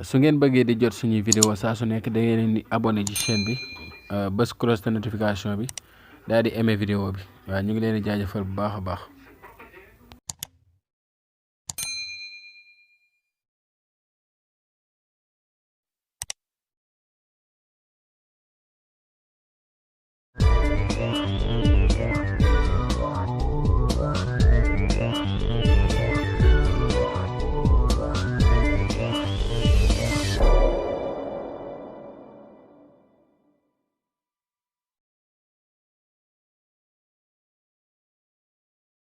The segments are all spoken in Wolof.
su ngeen bëggee di jot suñuy vidéo saa su nekk da ngeen di abonné ci chaîne bi bës cloche de notification bi daal di aimé vidéo bi waaw ñu ngi leen di jaajëfal bu baax a baax.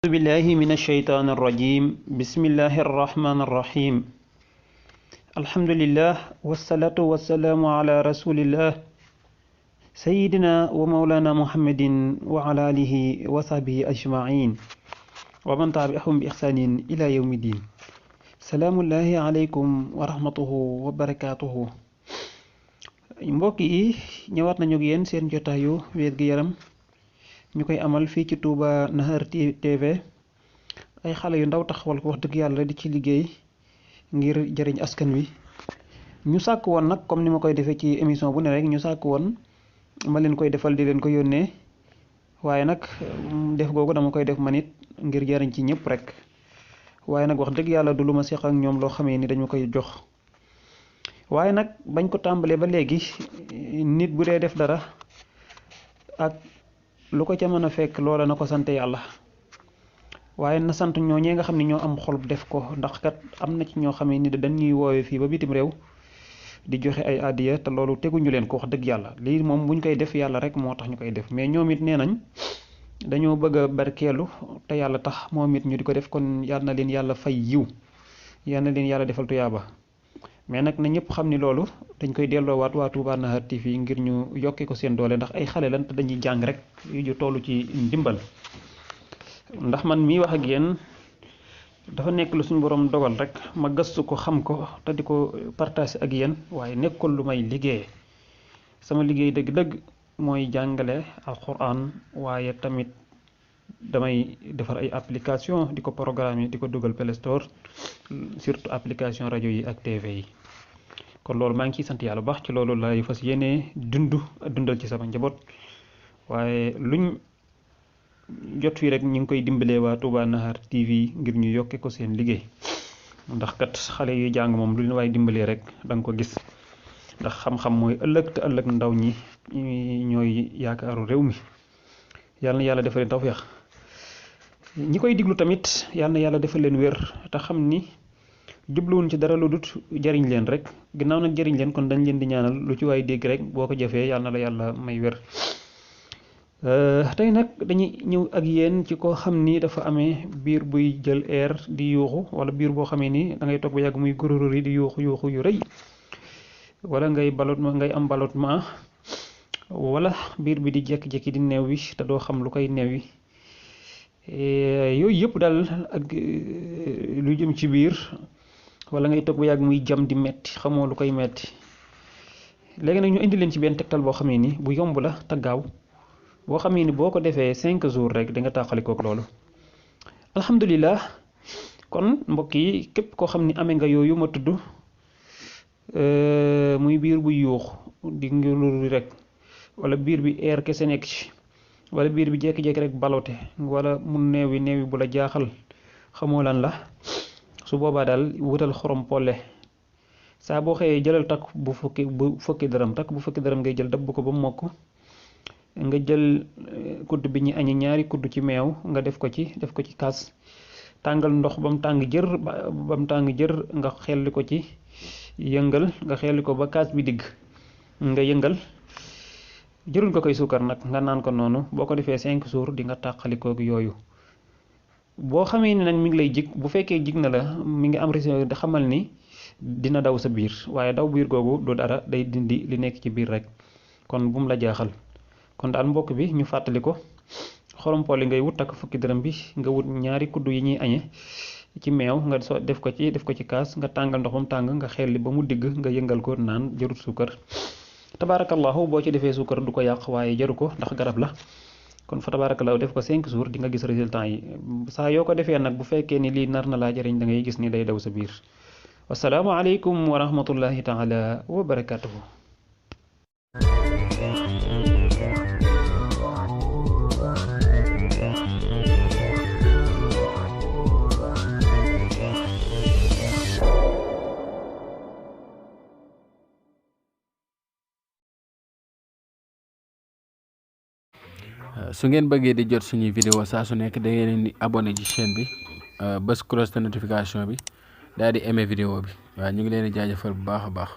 أعوذ بالله من الشيطان الرجيم بسم الله الرحمن الرحيم الحمد لله والصلاة والسلام على رسول الله سيدنا ومولانا محمد وعلى آله وصحبه أجمعين ومن تبعهم بإحسان إلى يوم الدين سلام الله عليكم ورحمته وبركاته mbokk yi ñëwaat nañu ak yéen seen jotaayu wér gi yaram ñu koy amal fii ci Touba Nahar TV ay xale yu ndaw taxawal ko wax dëgg yàlla di ci liggéey ngir jëriñ askan wi ñu sàkk woon nag comme ni ma koy defee ci émission bu ne rek ñu sàkk woon ma leen koy defal di leen ko yónnee waaye nag def googu dama koy def man it ngir jëriñ ci ñëpp rek waaye nag wax dëgg yàlla du lu ma seq ak ñoom loo xamee ni dañu koy jox waaye nag bañ ko tàmbalee ba léegi nit bu dee def dara ak lu ko ca mën a fekk loola na ko sant yàlla waaye na sant ñooñee nga xam ne ñoo am xolub def ko ndax kat am na ci ñoo xam ne dañuy woowee fii ba bitim réew di joxe ay addiya te loolu teguñu leen ko wax dëgg yàlla lii moom buñ koy def yàlla rek moo tax ñu koy def mais ñoom it nee nañ dañoo bëgg a barkeelu te yàlla tax moom it ñu di ko def kon yal na leen yàlla fay yiw yal na leen yàlla defal tuyaaba mais nag na ñëpp xam ni loolu dañ koy delloowaat waa Touba Nahar TV ngir ñu yokkee ko seen doole ndax ay xale lan te dañuy jàng rek yu toll ci ndimbal ndax man mii wax ak yéen dafa nekk lu suñu borom dogal rek ma gëstu ko xam ko te di ko partage ak yéen waaye nekkul lu may liggéey sama liggéey dëgg-dëgg mooy jàngale alquran waaye tamit damay defar ay application di ko programme di ko dugal Play Store surtout application rajo yi ak TV yi kon loolu maa ngi ciy sant yàlla bu baax ci loolu lay fas yéenee dundal ci sama njaboot waaye luñ jot fii rek ñu ngi koy dimbalee waa Touba Nahar TV ngir ñu yokke ko seen liggéey ndax kat xale yu jàng moom lu leen waaye dimbalee rek da nga ko gis ndax xam-xam mooy ëllëg te ëllëg ndaw ñi ñooy yaakaaru réew mi yàlla na yàlla defal leen tawfeex ñi koy diglu tamit yàlla na yàlla defal leen wér te xam ni jubluwuñ ci dara lu dut jariñ leen rek ginnaaw nag jariñ leen kon dañ leen di ñaanal lu ci waay dégg rek boo ko jëfee yàlla na la yàlla may wér tey nag dañuy ñëw ak yéen ci koo xam ni dafa amee biir buy jël air di yuuxu wala biir boo xamee ni da ngay toog ba yàgg muy gururur yi di yuuxu yu rëy wala ngay am ballottement wala biir bi di jekki-jekki di neew wi te doo xam lu koy neew wi yooyu yëpp daal ak lu jëm ci biir wala ngay toog ba yàgg muy jam di metti xamoo lu koy metti léegi nag ñu indi leen ci benn tegtal boo xamee ni bu yomb la te gaaw boo xamee ni boo ko defee 5 jours rek di nga tàqalikook loolu alhamdulilah kon mbokk yi képp koo xam ni amee nga yooyu ma tudd muy biir buy yuux di ngiruru rek wala biir bi air kese nekk ci wala biir bi jékki-jékki rek balote wala mu neewi bu la jaaxal xamoo lan la su boobaa daal wutal xorom polle saa boo xëyee jëlal takk bu fukki dërëm ngay jël dabb ko ba mu mokk nga jël kudd bi ñu añi ñaari kudd ci meew nga def ko ci kaas tàngal ndox ba mu tàng jër nga xelli ko ci yëngal nga xelli ko ba kaas bi digg nga yëngal jërul nga koy suukar nag nga naan ko noonu boo ko defee 5 jours di nga tàqalikook yooyu boo xamee ni nag mi ngi lay jig bu fekkee jig na la mi ngi am résultat di xamal ni dina daw sa biir waaye daw biir googu du dara day dindi li nekk ci biir rek kon bu mu la jaaxal kon daal mbokk bi ñu fàttali ko xorompol yi ngay wut takk fukki dërëm bi nga wut ñaari kuddu yi ñuy añe ci meew nga def ko ci kaas nga tàngal ndox ba mu tàng nga xelli ba mu digg nga yëngal ko naan jarut suukar tabaarakallahu boo ci defee suukar du ko yàq waaye jaru ko ndax garab la kon fa tabaarakallahu def ko 5 jours di nga gis résultat yi saa yoo ko defee nag bu fekkee ni lii nar na laa jëriñ da ngay gis ni day daw sa biir wasalaamu aleykum wa rahmatullahi taala wa barakatuhu. su ngeen bëggee di jot suñuy vidéo saa su nekk da ngeen di abonné ci chaîne bi bës cloche de notification bi daal di aimer vidéo bi waaw ñu ngi leen di jaajëfal bu baax a baax.